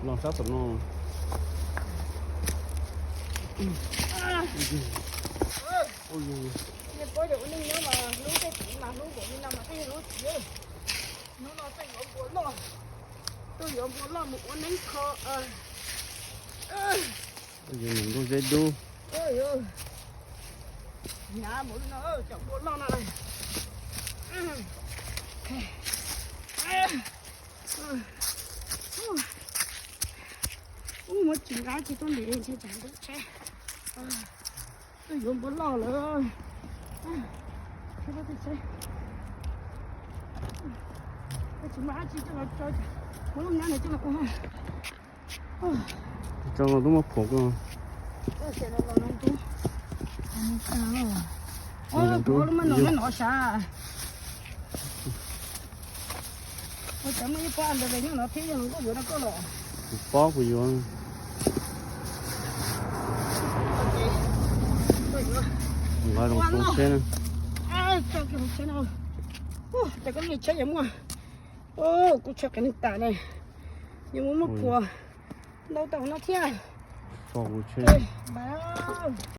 Los sab tom no. Ua li, nej paub tias ua neej nyob mas hlub tej txiv mas hlub npaum li no mas thiaj hlub txiv. Hnub no tuaj yuav npua loj, tuaj yuav npua loj mus ua neeb kho. Yuav mus npua zeb dub. Hnyav mus li no, cov npua loj no. Ub, muab tsis nqa tsis tuaj ntim ntshe tsam ntub tsheb. Tuaj yuav npua loj lawm. Tsis muaj dab tsi coj los tso, muab lub hnab no coj los ua. Tso los twb muab phuam koj. Ua lub me no me no sav. Ua cov me ib pob ntawd nyob no thiab yog hluas nkauj yuav rau koj los? Kuv paub kuv yuav. Nqa zoo tsheb na. Ces koj li tsheb yuav muaj. Kuv tsheb qev neeg tas ne, yuav muaj muaj phuam ntau tau no thiab.